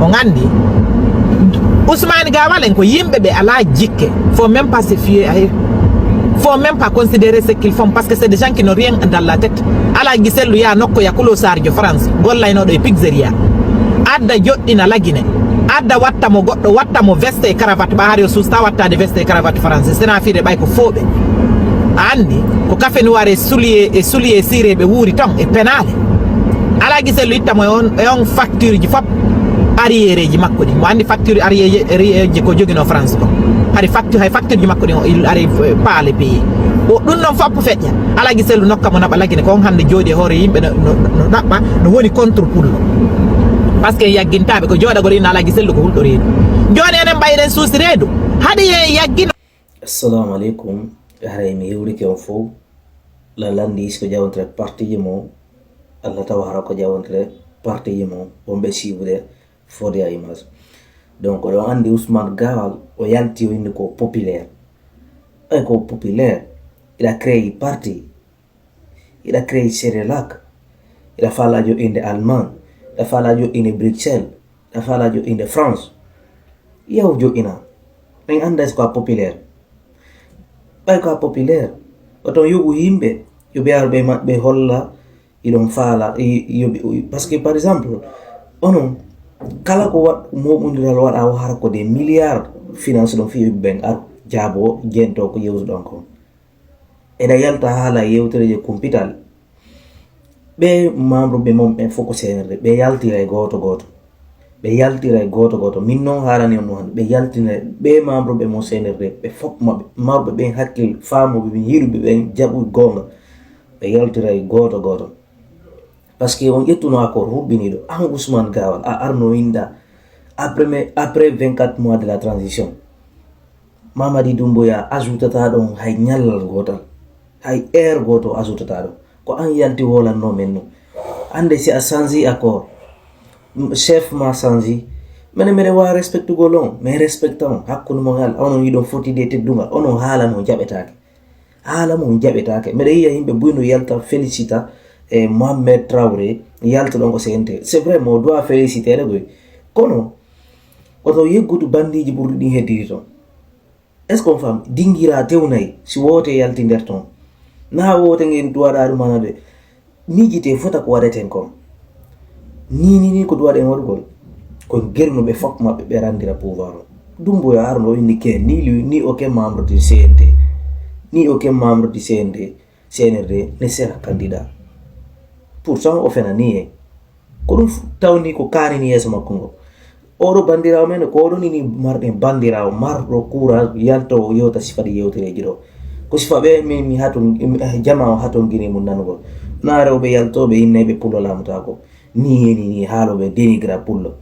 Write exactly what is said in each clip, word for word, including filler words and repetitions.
On anndi, Ousmane Gawal en ko yimɓe ɓe alaa jikke. Faut même pas se fier à eux. Faut même pas considérer ce qu'ils font parce que c'est des gens qui n'ont rien dans la tête. Alaa Gisellu yaa nokko ya kulo Sarjo France, gollaynooɗo e pizzeria. Adda joɗɗina Lagine. Adda watta mo goɗɗo, watta mo veste e cravate, ɓa hari o susta wattaade veste e cravate français. Sena fiire ɓay ko fooɓe. A anndi, ko café noir e soulier, e soulier ciré ɓe wuuri ton e penaale. Alaa Gisellu itta mo e on, e on facture ji fop arriéré ji makko ɗi. Mo anndi facture arriéré ji ko joginoo France ko. Hari facture, hay facture ji makko ɗi o il ari, eh, pas les pays. O ɗum noon fop feƴƴa. Alaa Gisellu nokka mo naɓa Lagine ko on hannde jooɗi e hoore yimɓe no, no, no ɗaɓɓa, no woni contre Pullo. Parce que yaggintaaɓe ko jooɗagol ina Alaa Gisellu ko hulɗo reedu. Jooni enen mbayi eɗen suusi reedu. Haɗi e yaggino. Assalamu alaikum. Haray mi hewrike on fof. La landi isko jawontre parti ji mo. Allah tawa hara ko jawontre parti ji mo. Wonɓe siibude Fodé à Image. Donc, oɗon anndi Ousmane Gawal, o yalti o inni ko populaire. Ɓay ko populaire, il a créé parti, il a créé Cerelac, il a fala joɗɗinde Allemagne, il a fala joɗɗinde Bruxelles, il a fala joɗɗinde France. Yaw joɗɗina. En annda ko a populaire. Ɓay ko a populaire, oton yoɓu yimɓe, yo ɓe ar ɓe maɓɓe holla iɗon faala, i-, yoɓi, parce que, par exemple, onon, kala ko waɗ-, moɓondiral waɗa o hara ko des milliards finance ɗon fi ɓen ar jaabo jento ko yewtuɗon kon. Eɗa yalta haala yewtere je kumpital. Ɓe membre ɓe mon ɓen fof ko C N R D, ɓe yaltira e gooto gooto. Ɓe yaltira e gooto gooto. Min noon haalani on ɗum hannde. Ɓe yaltira ɓe membre ɓe mon C N R D, ɓe fof maɓɓe, mawɓe ɓen hakkil, faamooɓe ɓen, yiɗuɓe ɓen, jaɓu goonga. Ɓe yaltira e gooto gooto. Parce que on ƴettuno accord huɓɓiniiɗo, an Ousmane Gawal, a arno inda après, mais après vingt-quatre mois de la transition. Mamadi Doumbouya ajoutata ɗon hay ñallal gootal, hay heure gooto ajoutata ɗon. Ko an yalti wolanno men no. Hannde si a change accord, m-, chef ma change, mene mene wa respectugol on, mais respecta on, hakkunde mon Allah, onon yiɗon foti de teddungal, onon haala no jaɓetaake. Haala mum jaɓetaake. Mbeɗa yiya yimɓe buyno yalta félicita e Mohamed Traoré, yalta ɗon ko C N T. C'est vrai, mo doit féliciter ɗe koy. Kono, oto yeggutu bandiiji ɓurɗi ɗin heddiri ton. Est-ce qu'on femme? Dingira tewnayi, si woote yalti nder ton. Na woote ngen duwaɗa ɗum ana ɓe. Miijitee fota ko waɗeten kon. Ni, ni, ni ko duwaɗen waɗugol. Ko gernuɓe fof maɓɓe ɓe ranndira pouvoir o. Dumbuya arno inni ke, ni, lui, ni aucun membre du C N T, ni aucun membre du C N D, C N R D ne sera candidat. Pourtant, o fena ni e. Ko ɗum f-, tawni ko kaanini yeeso makko ngo. Oɗo banndiraawo men, ko oɗo nini marɗen banndiraawo marɗo courage yalto o yewta sifa ɗi yewtereeji ɗo. Ko sifa ɓe min mi haton, mi, eh, jama o hatongini mum nanugol. Na rewɓe yaltooɓe innayɓe pullo laamutaako. Ni e ni ni haalooɓe dénigra pullo.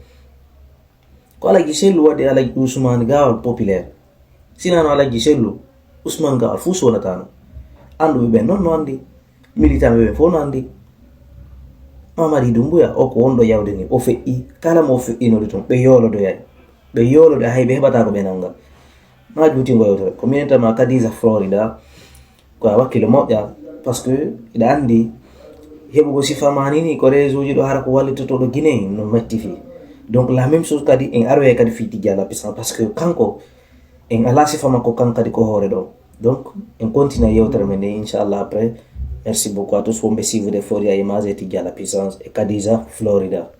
Ko Alaji Sellu waɗi Alaji Usmaan Gaawal populaire. Sinano Alaji Sellu, Usmaan Gaawal fuu sonataano. Annduɓe ɓen noon no anndi. Militant ɓe ɓen fof no anndi. Mamadi Doumbouya, o ko wonɗo yawde ni, o feƴƴi. Kala mo o feƴƴinori toon, ɓe yoolodoyay. Ɓe yoolodoya, hay ɓe heɓata ko ɓe nannga. Ma juutingo yewtere. Ko minen tan ma Kadija Florida. Ko a wakkilo moƴƴa, parce que iɗa anndi, heɓugo sifa ma ni ni, ko réseau ji ɗo hara ko wallitotoɗo Guinée, no metti fii. Donc, la même chose kadi, en aroye kadi fii Tijjala Puissance, parce que kanko, en alaa sifa makko kan kadi ko hoore ɗo. Donc, en continue yewtere men nde, inchallah, après. Merci beaucoup à tous, wonɓe suivre Foria Image e Tijjala Puissance e Kadija Florida.